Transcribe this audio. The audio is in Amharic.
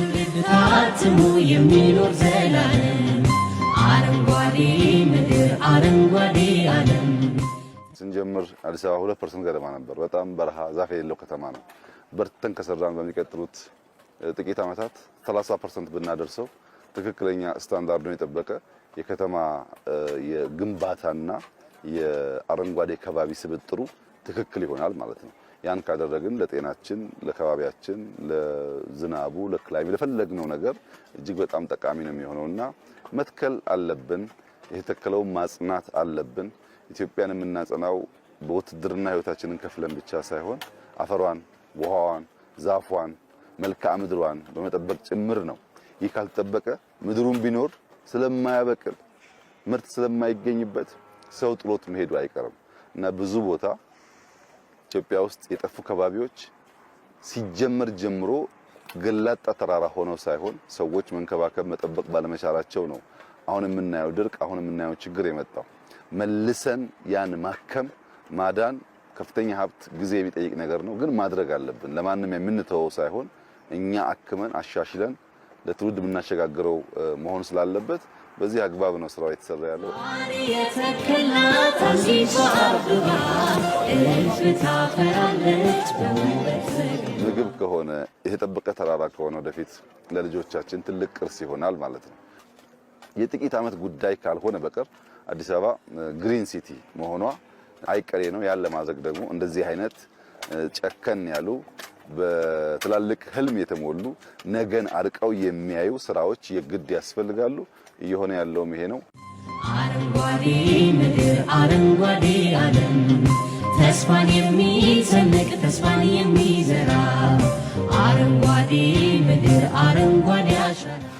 በትውልድ ታትሞ የሚኖር ዘላለም፣ አረንጓዴ ምድር፣ አረንጓዴ ዓለም። ስንጀምር አዲስ አበባ 2% ገደማ ነበር። በጣም በረሃ፣ ዛፍ የሌለው ከተማ ነው። በርትተን ከሰራን በሚቀጥሉት ጥቂት ዓመታት 30% ብናደርሰው ትክክለኛ ስታንዳርዱን የጠበቀ የከተማ የግንባታና የአረንጓዴ ከባቢ ስብጥሩ ትክክል ይሆናል ማለት ነው። ያን ካደረግን ለጤናችን፣ ለከባቢያችን፣ ለዝናቡ፣ ለ climate፣ ለፈለግነው ነገር እጅግ በጣም ጠቃሚ ነው የሚሆነውና መትከል አለብን። የተተከለውን ማጽናት አለብን። ኢትዮጵያን የምናጸናው በውትድርና ህይወታችንን ከፍለን ብቻ ሳይሆን አፈሯን፣ ውሃዋን፣ ዛፏን፣ መልክዓ ምድሯን በመጠበቅ ጭምር ነው። ይህ ካልተጠበቀ ምድሩን ቢኖር ስለማያበቅል፣ ምርት ስለማይገኝበት ሰው ጥሎት መሄዱ አይቀርም እና ብዙ ቦታ ኢትዮጵያ ውስጥ የጠፉ ከባቢዎች ሲጀመር ጀምሮ ገላጣ ተራራ ሆነው ሳይሆን ሰዎች መንከባከብ መጠበቅ ባለመቻላቸው ነው አሁን የምናየው ድርቅ፣ አሁን የምናየው ችግር የመጣው። መልሰን ያን ማከም፣ ማዳን ከፍተኛ ሀብት፣ ጊዜ የሚጠይቅ ነገር ነው፣ ግን ማድረግ አለብን። ለማንም የምንተወው ሳይሆን እኛ አክመን አሻሽለን ለትውልድ የምናሸጋግረው መሆን ስላለበት በዚህ አግባብ ነው ስራው የተሰራ ያለው። የተከልናት አዲሷ አበባ እልፍ ታፈራለች በውበት። ምግብ ከሆነ፣ የተጠበቀ ተራራ ከሆነ ወደፊት ለልጆቻችን ትልቅ ቅርስ ይሆናል ማለት ነው። የጥቂት ዓመት ጉዳይ ካልሆነ በቀር አዲስ አበባ green city መሆኗ አይቀሬ ነው። ያን ለማድረግ ደግሞ እንደዚህ አይነት ጨከን ያሉ፣ በትላልቅ ህልም የተሞሉ፣ ነገን አርቀው የሚያዩ ስራዎች የግድ ያስፈልጋሉ። እየሆነ ያለውም ይሄ ነው። አረንጓዴ ምድር፣ አረንጓዴ ዓለም፣ ተስፋን የሚሰንቅ፣ ተስፋን የሚዘራ፣ አረንጓዴ ምድር፣ አረንጓዴ አሻራ።